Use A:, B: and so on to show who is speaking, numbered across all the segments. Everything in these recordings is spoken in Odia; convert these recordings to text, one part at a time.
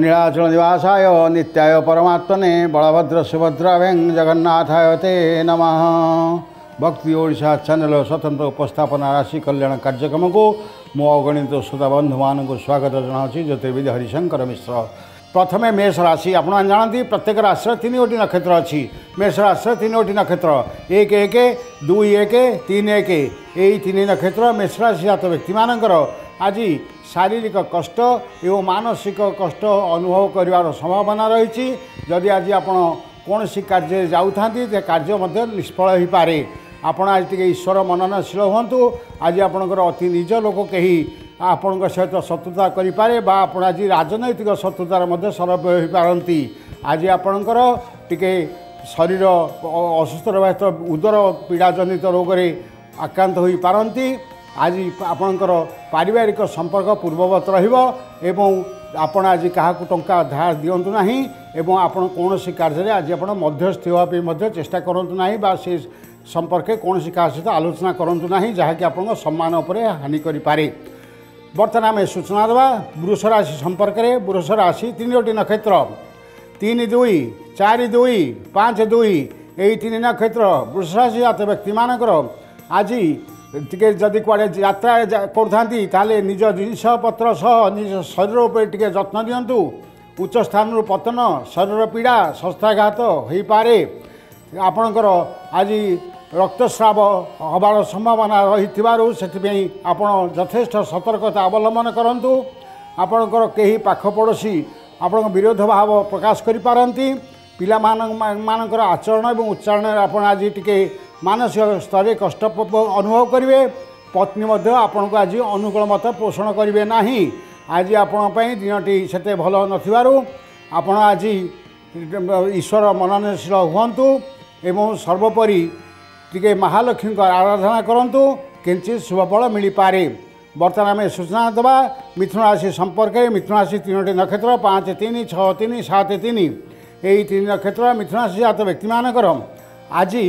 A: ନୀଳାଚଳ ନିବାସାୟ ନିତ୍ୟାୟ ପରମାତ୍ମନେ ବଳଭଦ୍ର ସୁଭଦ୍ରାଭ୍ୟାଂ ଜଗନ୍ନାଥାୟ ତେ ନମଃ। ଭକ୍ତି ଓଡ଼ିଶା ଚ୍ୟାନେଲ ସ୍ୱତନ୍ତ୍ର ଉପସ୍ଥାପନା ରାଶି କଲ୍ୟାଣ କାର୍ଯ୍ୟକ୍ରମକୁ ମୁଁ ଅଗଣିତ ଶ୍ରୋତା ବନ୍ଧୁମାନଙ୍କୁ ସ୍ୱାଗତ ଜଣାଉଛି। ଜ୍ୟୋତିର୍ବିଦ ହରିଶଙ୍କର ମିଶ୍ର। ପ୍ରଥମେ ମେଷ ରାଶି। ଆପଣମାନେ ଜାଣନ୍ତି ପ୍ରତ୍ୟେକ ରାଶିର ତିନିଗୋଟି ନକ୍ଷତ୍ର ଅଛି। ମେଷ ରାଶିର ତିନୋଟି ନକ୍ଷତ୍ର 1 1 2 1 3 1। ଏହି ତିନି ନକ୍ଷତ୍ର ମେଷ ରାଶି ଜାତ ବ୍ୟକ୍ତିମାନଙ୍କର ଆଜି ଶାରୀରିକ କଷ୍ଟ ଏବଂ ମାନସିକ କଷ୍ଟ ଅନୁଭବ କରିବାର ସମ୍ଭାବନା ରହିଛି। ଯଦି ଆଜି ଆପଣ କୌଣସି କାର୍ଯ୍ୟରେ ଯାଉଥାନ୍ତି, ସେ କାର୍ଯ୍ୟ ମଧ୍ୟ ନିଷ୍ଫଳ ହୋଇପାରେ। ଆପଣ ଆଜି ଟିକେ ଈଶ୍ୱର ମନନଶୀଳ ହୁଅନ୍ତୁ। ଆଜି ଆପଣଙ୍କର ଅତି ନିଜ ଲୋକ କେହି ଆପଣଙ୍କ ସହିତ ଶତ୍ରୁତା କରିପାରେ ବା ଆପଣ ଆଜି ରାଜନୈତିକ ଶତ୍ରୁତାର ମଧ୍ୟ ସରବ୍ୟ ହୋଇପାରନ୍ତି। ଆଜି ଆପଣଙ୍କର ଟିକେ ଶରୀର ଅସୁସ୍ଥ ରହିବା ସହିତ ଉଦର ପୀଡ଼ାଜନିତ ରୋଗରେ ଆକ୍ରାନ୍ତ ହୋଇପାରନ୍ତି। ଆଜି ଆପଣଙ୍କର ପାରିବାରିକ ସମ୍ପର୍କ ପୂର୍ବବତ ରହିବ ଏବଂ ଆପଣ ଆଜି କାହାକୁ ଟଙ୍କା ଧାର ଦିଅନ୍ତୁ ନାହିଁ ଏବଂ ଆପଣ କୌଣସି କାର୍ଯ୍ୟରେ ଆଜି ଆପଣ ମଧ୍ୟସ୍ଥି ହେବା ପାଇଁ ମଧ୍ୟ ଚେଷ୍ଟା କରନ୍ତୁ ନାହିଁ ବା ସେ ସମ୍ପର୍କରେ କୌଣସି କାହା ସହିତ ଆଲୋଚନା କରନ୍ତୁ ନାହିଁ, ଯାହାକି ଆପଣଙ୍କ ସମ୍ମାନ ଉପରେ ହାନି କରିପାରେ। ବର୍ତ୍ତମାନ ଆମେ ସୂଚନା ଦେବା ବୃଷ ରାଶି ସମ୍ପର୍କରେ। ବୃଷ ରାଶି ତିନୋଟି ନକ୍ଷତ୍ର 3 2 4 2 5 2। ଏହି ତିନି ନକ୍ଷତ୍ର ବୃଷ ରାଶି ଜାତ ବ୍ୟକ୍ତିମାନଙ୍କର ଆଜି ଟିକେ ଯଦି କୁଆଡ଼େ ଯାତ୍ରା କରୁଥାନ୍ତି, ତାହେଲେ ନିଜ ଜିନିଷପତ୍ର ସହ ନିଜ ଶରୀର ଉପରେ ଟିକେ ଯତ୍ନ ଦିଅନ୍ତୁ। ଉଚ୍ଚ ସ୍ଥାନରୁ ପତନ, ଶରୀର ପୀଡ଼ା, ଶସ୍ତ୍ରାଘାତ ହୋଇପାରେ। ଆପଣଙ୍କର ଆଜି ରକ୍ତସ୍ରାବ ହେବାର ସମ୍ଭାବନା ରହିଥିବାରୁ ସେଥିପାଇଁ ଆପଣ ଯଥେଷ୍ଟ ସତର୍କତା ଅବଲମ୍ବନ କରନ୍ତୁ। ଆପଣଙ୍କର କେହି ପାଖ ପଡ଼ୋଶୀ ଆପଣଙ୍କ ବିରୋଧ ଭାବ ପ୍ରକାଶ କରିପାରନ୍ତି। ପିଲାମାନଙ୍କର ଆଚରଣ ଏବଂ ଉଚ୍ଚାରଣରେ ଆପଣ ଆଜି ଟିକେ ମାନସିକ ସ୍ତରରେ କଷ୍ଟ ଅନୁଭବ କରିବେ। ପତ୍ନୀ ମଧ୍ୟ ଆପଣଙ୍କୁ ଆଜି ଅନୁକୂଳ ମତ ପୋଷଣ କରିବେ ନାହିଁ। ଆଜି ଆପଣଙ୍କ ପାଇଁ ଦିନଟି ସେତେ ଭଲ ନଥିବାରୁ ଆପଣ ଆଜି ଈଶ୍ୱର ମନନଶୀଳ ହୁଅନ୍ତୁ ଏବଂ ସର୍ବୋପରି ଟିକେ ମହାଲକ୍ଷ୍ମୀଙ୍କ ଆରାଧନା କରନ୍ତୁ, କିଞ୍ଚିତ ଶୁଭଫଳ ମିଳିପାରେ। ବର୍ତ୍ତମାନ ଆମେ ସୂଚନା ଦେବା ମିଥୁନ ରାଶି ସମ୍ପର୍କରେ। ମିଥୁନ ରାଶି ତିନୋଟି ନକ୍ଷତ୍ର 5 3 6 3 7 3। ଏହି ତିନି ନକ୍ଷତ୍ର ମିଥୁନ ରାଶି ଜାତ ବ୍ୟକ୍ତିମାନଙ୍କର ଆଜି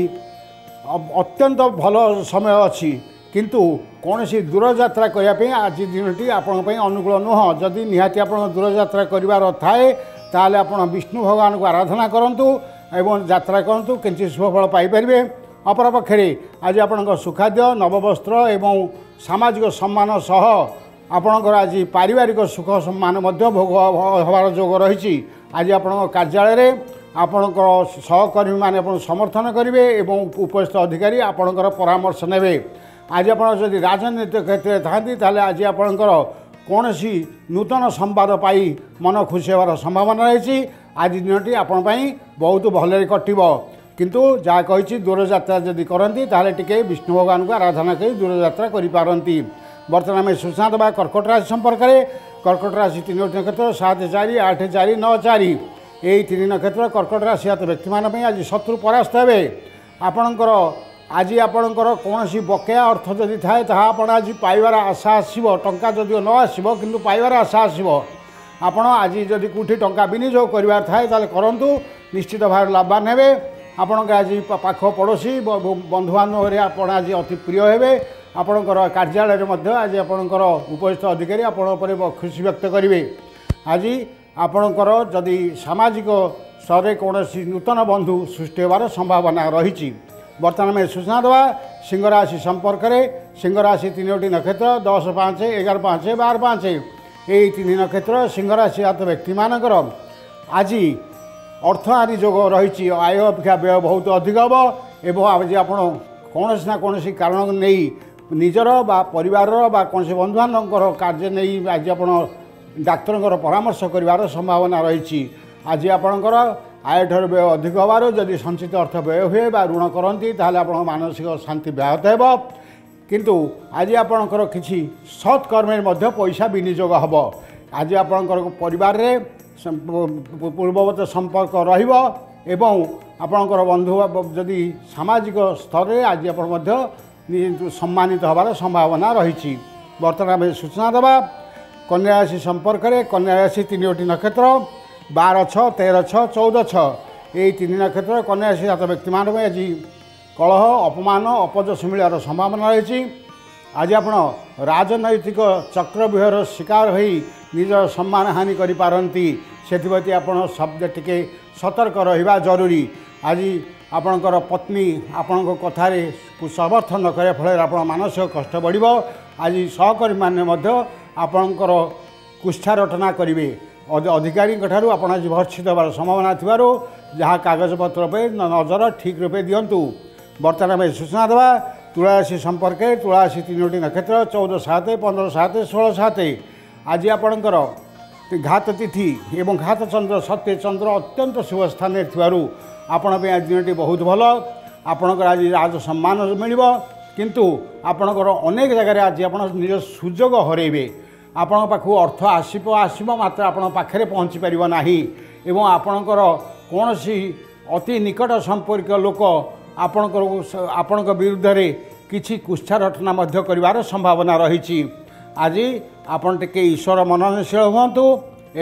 A: ଅତ୍ୟନ୍ତ ଭଲ ସମୟ ଅଛି, କିନ୍ତୁ କୌଣସି ଦୂରଯାତ୍ରା କରିବା ପାଇଁ ଆଜି ଦିନଟି ଆପଣଙ୍କ ପାଇଁ ଅନୁକୂଳ ନୁହଁ। ଯଦି ନିହାତି ଆପଣଙ୍କ ଦୂରଯାତ୍ରା କରିବାର ଥାଏ, ତାହେଲେ ଆପଣ ବିଷ୍ଣୁ ଭଗବାନଙ୍କୁ ଆରାଧନା କରନ୍ତୁ ଏବଂ ଯାତ୍ରା କରନ୍ତୁ, କିଞ୍ଚିତ ଶୁଭଫଳ ପାଇପାରିବେ। ଅପରପକ୍ଷରେ ଆଜି ଆପଣଙ୍କ ସୁଖାଦ୍ୟ, ନବବସ୍ତ୍ର ଏବଂ ସାମାଜିକ ସମ୍ମାନ ସହ ଆପଣଙ୍କର ଆଜି ପାରିବାରିକ ସୁଖ ସମ୍ମାନ ମଧ୍ୟ ଭୋଗ ହେବାର ଯୋଗ ରହିଛି। ଆଜି ଆପଣଙ୍କ କାର୍ଯ୍ୟାଳୟରେ ଆପଣଙ୍କର ସହକର୍ମୀମାନେ ଆପଣଙ୍କୁ ସମର୍ଥନ କରିବେ ଏବଂ ଉପସ୍ଥିତ ଅଧିକାରୀ ଆପଣଙ୍କର ପରାମର୍ଶ ନେବେ। ଆଜି ଆପଣ ଯଦି ରାଜନୈତିକ କ୍ଷେତ୍ରରେ ଥାନ୍ତି, ତାହେଲେ ଆଜି ଆପଣଙ୍କର କୌଣସି ନୂତନ ସମ୍ବାଦ ପାଇ ମନ ଖୁସି ହେବାର ସମ୍ଭାବନା ରହିଛି। ଆଜି ଦିନଟି ଆପଣଙ୍କ ପାଇଁ ବହୁତ ଭଲରେ କଟିବ, କିନ୍ତୁ ଯାହା କହିଛି ଦୂରଯାତ୍ରା ଯଦି କରନ୍ତି, ତାହେଲେ ଟିକେ ବିଷ୍ଣୁ ଭଗବାନଙ୍କୁ ଆରାଧନା କରି ଦୂରଯାତ୍ରା କରିପାରନ୍ତି। ବର୍ତ୍ତମାନ ଆମେ ସୂଚନା ଦେବା କର୍କଟ ରାଶି ସମ୍ପର୍କରେ। କର୍କଟ ରାଶି ତିନୋଟି ନକ୍ଷତ୍ର 7 4 8 4 9 4। ଏହି ତିନି ନକ୍ଷତ୍ର କର୍କଟ ରାଶି ଜାତ ବ୍ୟକ୍ତିମାନଙ୍କ ପାଇଁ ଆଜି ଶତ୍ରୁ ପରାସ୍ତ ହେବେ। ଆପଣଙ୍କର ଆଜି ଆପଣଙ୍କର କୌଣସି ବକେୟା ଅର୍ଥ ଯଦି ଥାଏ, ତାହା ଆପଣ ଆଜି ପାଇବାର ଆଶା ଆସିବ। ଟଙ୍କା ଯଦିଓ ନ ଆସିବ, କିନ୍ତୁ ପାଇବାର ଆଶା ଆସିବ। ଆପଣ ଆଜି ଯଦି କେଉଁଠି ଟଙ୍କା ବିନିଯୋଗ କରିବାର ଥାଏ, ତାହେଲେ କରନ୍ତୁ, ନିଶ୍ଚିତ ଭାବରେ ଲାଭବାନ ହେବେ। ଆପଣଙ୍କ ଆଜି ପାଖ ପଡ଼ୋଶୀ ବନ୍ଧୁବାନ୍ଧବରେ ଆପଣ ଆଜି ଅତି ପ୍ରିୟ ହେବେ। ଆପଣଙ୍କର କାର୍ଯ୍ୟାଳୟରେ ମଧ୍ୟ ଆଜି ଆପଣଙ୍କର ଉପସ୍ଥିତ ଅଧିକାରୀ ଆପଣଙ୍କ ଉପରେ ଖୁସି ବ୍ୟକ୍ତ କରିବେ। ଆଜି ଆପଣଙ୍କର ଯଦି ସାମାଜିକ ସ୍ତରରେ କୌଣସି ନୂତନ ବନ୍ଧୁ ସୃଷ୍ଟି ହେବାର ସମ୍ଭାବନା ରହିଛି। ବର୍ତ୍ତମାନ ଆମେ ସୂଚନା ଦେବା ସିଂହ ରାଶି ସମ୍ପର୍କରେ। ସିଂହ ରାଶି ତିନୋଟି ନକ୍ଷତ୍ର 10 5 11 5 12 5। ଏହି ତିନି ନକ୍ଷତ୍ର ସିଂହ ରାଶି ଜାତ ବ୍ୟକ୍ତିମାନଙ୍କର ଆଜି ଅର୍ଥହାନି ଯୋଗ ରହିଛି। ଆୟ ଅପେକ୍ଷା ବ୍ୟୟ ବହୁତ ଅଧିକ ହେବ ଏବଂ ଆଜି ଆପଣ କୌଣସି ନା କୌଣସି କାରଣ ନେଇ ନିଜର ବା ପରିବାରର ବା କୌଣସି ବନ୍ଧୁବାନ୍ଧବଙ୍କର କାର୍ଯ୍ୟ ନେଇ ଆଜି ଆପଣ ଡାକ୍ତରଙ୍କର ପରାମର୍ଶ କରିବାର ସମ୍ଭାବନା ରହିଛି। ଆଜି ଆପଣଙ୍କର ଆୟଠାରୁ ବ୍ୟୟ ଅଧିକ ହେବାରୁ ଯଦି ସଞ୍ଚିତ ଅର୍ଥ ବ୍ୟୟ ହୁଏ ବା ଋଣ କରନ୍ତି, ତାହେଲେ ଆପଣଙ୍କ ମାନସିକ ଶାନ୍ତି ବ୍ୟାହତ ହେବ। କିନ୍ତୁ ଆଜି ଆପଣଙ୍କର କିଛି ସତ୍ କର୍ମରେ ମଧ୍ୟ ପଇସା ବିନିଯୋଗ ହେବ। ଆଜି ଆପଣଙ୍କର ପରିବାରରେ ପୂର୍ବବତ ସମ୍ପର୍କ ରହିବ ଏବଂ ଆପଣଙ୍କର ବନ୍ଧୁ ଯଦି ସାମାଜିକ ସ୍ତରରେ ଆଜି ଆପଣ ମଧ୍ୟ ସମ୍ମାନିତ ହେବାର ସମ୍ଭାବନା ରହିଛି। ବର୍ତ୍ତମାନ ଆମେ ସୂଚନା ଦେବା କନ୍ୟା ରାଶି ସମ୍ପର୍କରେ। କନ୍ୟା ରାଶି ତିନୋଟି ନକ୍ଷତ୍ର 12 6 13 6 14 6। ଏହି ତିନି ନକ୍ଷତ୍ର କନ୍ୟା ରାଶି ଜାତ ବ୍ୟକ୍ତିମାନଙ୍କ ପାଇଁ ଆଜି କଳହ, ଅପମାନ, ଅପଯଶ ମିଳିବାର ସମ୍ଭାବନା ରହିଛି। ଆଜି ଆପଣ ରାଜନୈତିକ ଚକ୍ରବ୍ୟୁହର ଶିକାର ହୋଇ ନିଜର ସମ୍ମାନ ହାନି କରିପାରନ୍ତି। ସେଥିପ୍ରତି ଆପଣ ଶବ୍ଦ ଟିକେ ସତର୍କ ରହିବା ଜରୁରୀ। ଆଜି ଆପଣଙ୍କର ପତ୍ନୀ ଆପଣଙ୍କ କଥାରେ ସମର୍ଥନ ନ କରିବା ଫଳରେ ଆପଣ ମାନସିକ କଷ୍ଟ ବଢ଼ିବ। ଆଜି ସହକର୍ମୀମାନେ ମଧ୍ୟ ଆପଣଙ୍କର କୁତ୍ସା ରଟନା କରିବେ। ଅଧିକାରୀଙ୍କ ଠାରୁ ଆପଣ ଆଜି ଭର୍ତ୍ସିତ ହେବାର ସମ୍ଭାବନା ଥିବାରୁ ଯାହା କାଗଜପତ୍ର ଉପରେ ନଜର ଠିକ୍ ରୂପେ ଦିଅନ୍ତୁ। ବର୍ତ୍ତମାନ ଆମେ ସୂଚନା ଦେବା ତୁଳାରାଶି ସମ୍ପର୍କରେ। ତୁଳାରାଶି 3ଟି ନକ୍ଷତ୍ର 14 7, 15 7, 16 7। ଆଜି ଆପଣଙ୍କର ଘାତ ତିଥି ଏବଂ ଘାତ ଚନ୍ଦ୍ର ସତ୍ୟ ଚନ୍ଦ୍ର ଅତ୍ୟନ୍ତ ଶୁଭ ସ୍ଥାନରେ ଥିବାରୁ ଆପଣ ପାଇଁ ଆଜି ଦିନଟି ବହୁତ ଭଲ। ଆପଣଙ୍କର ଆଜି ରାଜ ସମ୍ମାନ ମିଳିବ, କିନ୍ତୁ ଆପଣଙ୍କର ଅନେକ ଜାଗାରେ ଆଜି ଆପଣ ନିଜ ସୁଯୋଗ ହରାଇବେ। ଆପଣଙ୍କ ପାଖକୁ ଅର୍ଥ ଆସିବ ଆସିବ, ମାତ୍ର ଆପଣଙ୍କ ପାଖରେ ପହଞ୍ଚି ପାରିବ ନାହିଁ ଏବଂ ଆପଣଙ୍କର କୌଣସି ଅତି ନିକଟ ସମ୍ପର୍କୀୟ ଲୋକ ଆପଣଙ୍କ ବିରୁଦ୍ଧରେ କିଛି କୁତ୍ସା ରଟନା ମଧ୍ୟ କରିବାର ସମ୍ଭାବନା ରହିଛି। ଆଜି ଆପଣ ଟିକେ ଈଶ୍ୱର ମନନଶୀଳ ହୁଅନ୍ତୁ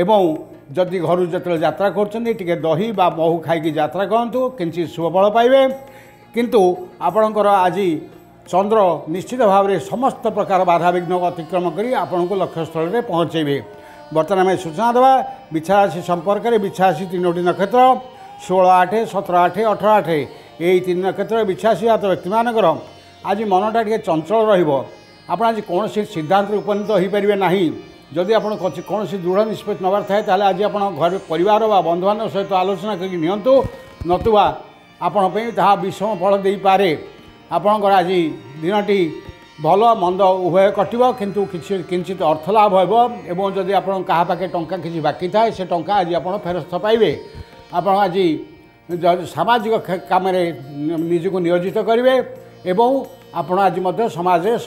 A: ଏବଂ ଯଦି ଘରୁ ଯେତେବେଳେ ଯାତ୍ରା କରୁଛନ୍ତି ଟିକେ ଦହି ବା ମହୁ ଖାଇକି ଯାତ୍ରା କରନ୍ତୁ, କିଞ୍ଚିତ ଶୁଭଫଳ ପାଇବେ। କିନ୍ତୁ ଆପଣଙ୍କର ଆଜି ଚନ୍ଦ୍ର ନିଶ୍ଚିତ ଭାବରେ ସମସ୍ତ ପ୍ରକାର ବାଧାବିଘ୍ନ ଅତିକ୍ରମ କରି ଆପଣଙ୍କୁ ଲକ୍ଷ୍ୟସ୍ଥଳରେ ପହଞ୍ଚାଇବେ। ବର୍ତ୍ତମାନ ଆମେ ସୂଚନା ଦେବା ବିଛାରାଶି ସମ୍ପର୍କରେ। ବିଛାରାଶି 3ଟି ନକ୍ଷତ୍ର 16 8, 17 8, 18 8। ଏହି 3 ନକ୍ଷତ୍ର ବିଛାରାଶି ଜାତ ବ୍ୟକ୍ତିମାନଙ୍କର ଆଜି ମନଟା ଟିକେ ଚଞ୍ଚଳ ରହିବ। ଆପଣ ଆଜି କୌଣସି ସିଦ୍ଧାନ୍ତରେ ଉପନୀତ ହୋଇପାରିବେ ନାହିଁ। ଯଦି ଆପଣ କୌଣସି ଦୃଢ଼ ନିଷ୍ପତ୍ତି ନେବାର ଥାଏ, ତାହେଲେ ଆଜି ଆପଣ ଘରେ ପରିବାର ବା ବନ୍ଧୁବାନ୍ଧବ ସହିତ ଆଲୋଚନା କରିକି ନିଅନ୍ତୁ, ନତୁବା ଆପଣ ପାଇଁ ତାହା ବିଷମ ଫଳ ଦେଇପାରେ। ଆପଣଙ୍କର ଆଜି ଦିନଟି ଭଲ ମନ୍ଦ ଉଭୟ କଟିବ, କିନ୍ତୁ କିଛି କିଞ୍ଚିତ ଅର୍ଥ ଲାଭ ହେବ ଏବଂ ଯଦି ଆପଣ କାହା ପାଖେ ଟଙ୍କା କିଛି ବାକି ଥାଏ, ସେ ଟଙ୍କା ଆଜି ଆପଣ ଫେରସ୍ତ ପାଇବେ। ଆପଣ ଆଜି ସାମାଜିକ କାମରେ ନିଜକୁ ନିୟୋଜିତ କରିବେ ଏବଂ ଆପଣ ଆଜି ମଧ୍ୟ ସମାଜରେ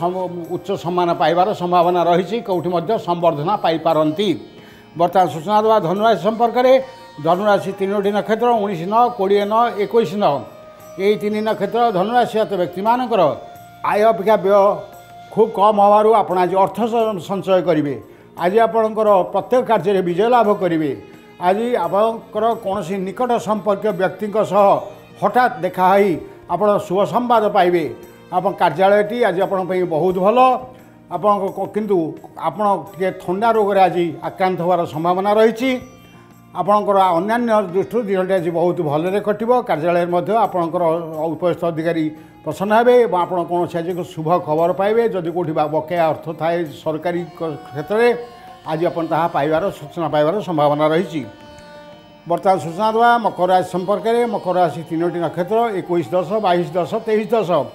A: ଉଚ୍ଚ ସମ୍ମାନ ପାଇବାର ସମ୍ଭାବନା ରହିଛି, କେଉଁଠି ମଧ୍ୟ ସମ୍ବର୍ଦ୍ଧନା ପାଇପାରନ୍ତି। ବର୍ତ୍ତମାନ ସୂଚନା ଦେବା ଧନୁରାଶି ସମ୍ପର୍କରେ। ଧନୁରାଶି 3ଟି ନକ୍ଷତ୍ର 19 9, 20 9, 21 9। ଏହି 3 ନକ୍ଷତ୍ର ଧନୁରାଶି ଜାତ ବ୍ୟକ୍ତିମାନଙ୍କର ଆୟ ଅପେକ୍ଷା ବ୍ୟୟ ଖୁବ୍ କମ୍ ହେବାରୁ ଆପଣ ଆଜି ଅର୍ଥ ସଞ୍ଚୟ କରିବେ। ଆଜି ଆପଣଙ୍କର ପ୍ରତ୍ୟେକ କାର୍ଯ୍ୟରେ ବିଜୟ ଲାଭ କରିବେ। ଆଜି ଆପଣଙ୍କର କୌଣସି ନିକଟ ସମ୍ପର୍କୀୟ ବ୍ୟକ୍ତିଙ୍କ ସହ ହଠାତ୍ ଦେଖା ହୋଇ ଆପଣ ଶୁଭ ସମ୍ବାଦ ପାଇବେ। ଆପଣ କାର୍ଯ୍ୟାଳୟଟି ଆଜି ଆପଣଙ୍କ ପାଇଁ ବହୁତ ଭଲ। ଆପଣଙ୍କ କିନ୍ତୁ ଆପଣ ଟିକେ ଥଣ୍ଡା ରୋଗରେ ଆଜି ଆକ୍ରାନ୍ତ ହେବାର ସମ୍ଭାବନା ରହିଛି। ଆପଣଙ୍କର ଅନ୍ୟାନ୍ୟ ଦୃଷ୍ଟିରୁ ଦିନଟି ଆଜି ବହୁତ ଭଲରେ କଟିବ। କାର୍ଯ୍ୟାଳୟରେ ମଧ୍ୟ ଆପଣଙ୍କର ଉପରିସ୍ଥ ଅଧିକାରୀ ପ୍ରସନ୍ନ ହେବେ ଏବଂ ଆପଣ କୌଣସି ଆଜି ଶୁଭ ଖବର ପାଇବେ। ଯଦି କେଉଁଠି ବକେୟା ଅର୍ଥ ଥାଏ ସରକାରୀ କ୍ଷେତ୍ରରେ, ଆଜି ଆପଣ ତାହା ପାଇବାର ସୂଚନା ପାଇବାର ସମ୍ଭାବନା ରହିଛି। ବର୍ତ୍ତମାନ ସୂଚନା ଦେବା ମକର ରାଶି ସମ୍ପର୍କରେ। ମକର ରାଶି 3ଟି ନକ୍ଷତ୍ର 21 10, 22 10, 23 10।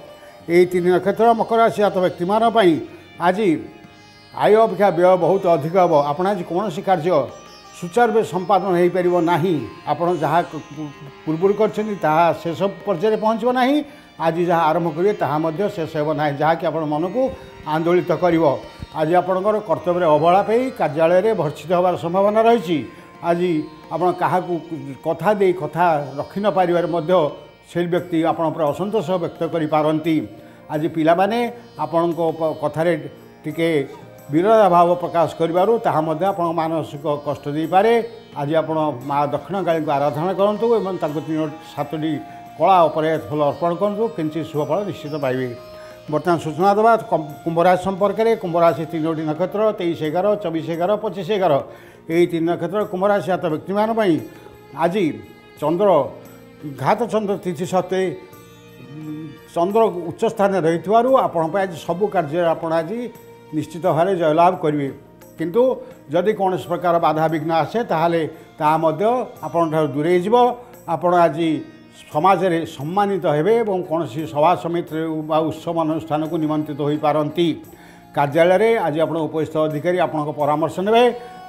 A: ଏହି 3 ନକ୍ଷତ୍ର ମକର ରାଶି ଜାତ ବ୍ୟକ୍ତିମାନଙ୍କ ପାଇଁ ଆଜି ଆୟ ଅପେକ୍ଷା ବ୍ୟୟ ବହୁତ ଅଧିକ ହେବ। ଆପଣ ଆଜି କୌଣସି କାର୍ଯ୍ୟ ସୁଚାରୁ ରୂପେ ସମ୍ପାଦନ ହୋଇପାରିବ ନାହିଁ। ଆପଣ ଯାହା ପୂର୍ବରୁ କରିଛନ୍ତି ତାହା ଶେଷ ପର୍ଯ୍ୟାୟରେ ପହଞ୍ଚିବ ନାହିଁ। ଆଜି ଯାହା ଆରମ୍ଭ କରିବେ ତାହା ମଧ୍ୟ ଶେଷ ହେବ ନାହିଁ, ଯାହାକି ଆପଣ ମନକୁ ଆନ୍ଦୋଳିତ କରିବ। ଆଜି ଆପଣଙ୍କର କର୍ତ୍ତବ୍ୟରେ ଅବହେଳା ପାଇଁ କାର୍ଯ୍ୟାଳୟରେ ଭର୍ତ୍ସିତ ହେବାର ସମ୍ଭାବନା ରହିଛି। ଆଜି ଆପଣ କାହାକୁ କଥା ଦେଇ କଥା ରଖି ନ ପାରିବାରେ ମଧ୍ୟ ସେଇ ବ୍ୟକ୍ତି ଆପଣ ଉପରେ ଅସନ୍ତୋଷ ବ୍ୟକ୍ତ କରିପାରନ୍ତି। ଆଜି ପିଲାମାନେ ଆପଣଙ୍କ କଥାରେ ଟିକେ ବିରୋଧାଭାବ ପ୍ରକାଶ କରିବାରୁ ତାହା ମଧ୍ୟ ଆପଣଙ୍କ ମାନସିକ କଷ୍ଟ ଦେଇପାରେ। ଆଜି ଆପଣ ମା ଦକ୍ଷିଣକାଳୀଙ୍କୁ ଆରାଧନା କରନ୍ତୁ ଏବଂ ତାଙ୍କୁ 3 7ଟି କଳା ଅପରାଜିତ ଫୁଲ ଅର୍ପଣ କରନ୍ତୁ, କିଞ୍ଚିତ ଶୁଭଫଳ ନିଶ୍ଚିତ ପାଇବେ। ବର୍ତ୍ତମାନ ସୂଚନା ଦେବା କୁମ୍ଭରାଶି ସମ୍ପର୍କରେ। କୁମ୍ଭରାଶି 3ଟି ନକ୍ଷତ୍ର 23 11, 24 11, 25 11। ଏହି 3 ନକ୍ଷତ୍ର କୁମ୍ଭରାଶି ଜାତ ବ୍ୟକ୍ତିମାନଙ୍କ ପାଇଁ ଆଜି ଚନ୍ଦ୍ର ଘାତ ଚନ୍ଦ୍ର ତିଥି ସତ୍ତ୍ୱେ ଚନ୍ଦ୍ର ଉଚ୍ଚ ସ୍ଥାନରେ ରହିଥିବାରୁ ଆପଣଙ୍କ ପାଇଁ ଆଜି ସବୁ କାର୍ଯ୍ୟରେ ଆପଣ ଆଜି ନିଶ୍ଚିତ ଭାବରେ ଜୟଲାଭ କରିବେ। କିନ୍ତୁ ଯଦି କୌଣସି ପ୍ରକାର ବାଧାବିଘ୍ନ ଆସେ, ତାହେଲେ ତାହା ମଧ୍ୟ ଆପଣଙ୍କ ଠାରୁ ଦୂରେଇ ଯିବ। ଆପଣ ଆଜି ସମାଜରେ ସମ୍ମାନିତ ହେବେ ଏବଂ କୌଣସି ସଭା ସମିତିରେ ବା ଉତ୍ସବ ଅନୁଷ୍ଠାନକୁ ନିମନ୍ତ୍ରିତ ହୋଇପାରନ୍ତି। କାର୍ଯ୍ୟାଳୟରେ ଆଜି ଆପଣଙ୍କ ଉପରିସ୍ଥ ଅଧିକାରୀ ଆପଣଙ୍କ ପରାମର୍ଶ ନେବେ,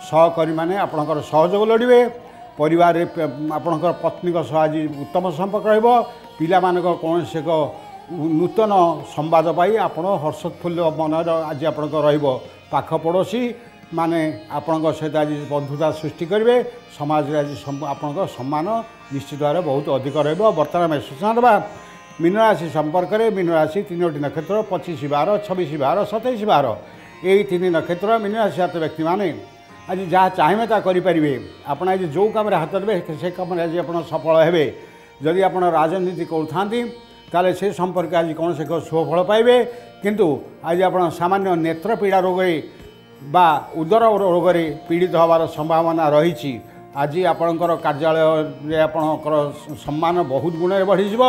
A: ସହକର୍ମୀମାନେ ଆପଣଙ୍କର ସହଯୋଗ ଲୋଡ଼ିବେ। ପରିବାରରେ ଆପଣଙ୍କର ପତ୍ନୀଙ୍କ ସହ ଆଜି ଉତ୍ତମ ସମ୍ପର୍କ ରହିବ। ପିଲାମାନଙ୍କ କୌଣସି ଏକ ନୂତନ ସମ୍ବାଦ ପାଇ ଆପଣ ହର୍ଷୋତ୍ଫୁଲ୍ଲ ମନର ଆଜି ଆପଣଙ୍କ ରହିବ। ପାଖ ପଡ଼ୋଶୀ ମାନେ ଆପଣଙ୍କ ସହିତ ଆଜି ବନ୍ଧୁତା ସୃଷ୍ଟି କରିବେ। ସମାଜରେ ଆଜି ଆପଣଙ୍କ ସମ୍ମାନ ନିଶ୍ଚିତ ଭାବରେ ବହୁତ ଅଧିକ ରହିବ। ବର୍ତ୍ତମାନ ଆମେ ସୂଚନା ଦେବା ମୀନରାଶି ସମ୍ପର୍କରେ। ମୀନରାଶି 3ଟି ନକ୍ଷତ୍ର 25 12, 26 12, 27 12। ଏହି 3 ନକ୍ଷତ୍ର ମୀନରାଶି ଜାତ ବ୍ୟକ୍ତିମାନେ ଆଜି ଯାହା ଚାହିଁବେ ତାହା କରିପାରିବେ। ଆପଣ ଆଜି ଯେଉଁ କାମରେ ହାତ ଦେବେ, ସେ କାମରେ ଆଜି ଆପଣ ସଫଳ ହେବେ। ଯଦି ଆପଣ ରାଜନୀତି କରୁଥାନ୍ତି, ତାହେଲେ ସେ ସମ୍ପର୍କରେ ଆଜି କୌଣସି ଏକ ଶୁଭଫଳ ପାଇବେ। କିନ୍ତୁ ଆଜି ଆପଣ ସାମାନ୍ୟ ନେତ୍ର ପୀଡ଼ା ରୋଗରେ ବା ଉଦର ରୋଗରେ ପୀଡ଼ିତ ହେବାର ସମ୍ଭାବନା ରହିଛି। ଆଜି ଆପଣଙ୍କର କାର୍ଯ୍ୟାଳୟରେ ଆପଣଙ୍କର ସମ୍ମାନ ବହୁତ ଗୁଣରେ ବଢ଼ିଯିବ।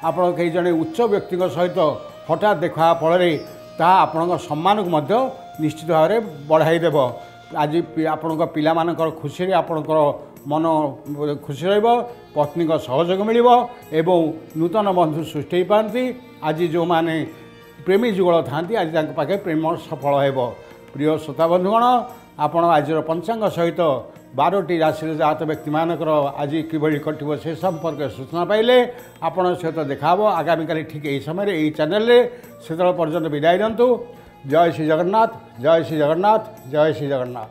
A: ଆପଣ କେହି ଜଣେ ଉଚ୍ଚ ବ୍ୟକ୍ତିଙ୍କ ସହିତ ହଠାତ୍ ଦେଖା ଫଳରେ ତାହା ଆପଣଙ୍କ ସମ୍ମାନକୁ ମଧ୍ୟ ନିଶ୍ଚିତ ଭାବରେ ବଢ଼ାଇ ଦେବ। ଆଜି ଆପଣଙ୍କ ପିଲାମାନଙ୍କର ଖୁସିରେ ଆପଣଙ୍କର ମନ ଖୁସି ରହିବ, ପତ୍ନୀଙ୍କ ସହଯୋଗ ମିଳିବ ଏବଂ ନୂତନ ବନ୍ଧୁ ସୃଷ୍ଟି ହୋଇପାରନ୍ତି। ଆଜି ଯେଉଁମାନେ ପ୍ରେମୀ ଯୁଗଳ ଥାଆନ୍ତି, ଆଜି ତାଙ୍କ ପାଖେ ପ୍ରେମ ସଫଳ ହେବ। ପ୍ରିୟ ଶ୍ରୋତା ବନ୍ଧୁଗଣ, ଆପଣ ଆଜିର ପଞ୍ଚାଙ୍ଗ ସହିତ 12ଟି ରାଶିରେ ଜାତ ବ୍ୟକ୍ତିମାନଙ୍କର ଆଜି କିଭଳି କଟିବ ସେ ସମ୍ପର୍କରେ ସୂଚନା ପାଇଲେ। ଆପଣଙ୍କ ସହିତ ଦେଖାହେବ ଆଗାମୀକାଲି ଠିକ୍ ଏହି ସମୟରେ ଏହି ଚ୍ୟାନେଲରେ। ସେତେବେଳେ ପର୍ଯ୍ୟନ୍ତ ବିଦାୟ ନିଅନ୍ତୁ। ଜୟ ଶ୍ରୀ ଜଗନ୍ନାଥ, ଜୟ ଶ୍ରୀ ଜଗନ୍ନାଥ, ଜୟ ଶ୍ରୀ ଜଗନ୍ନାଥ।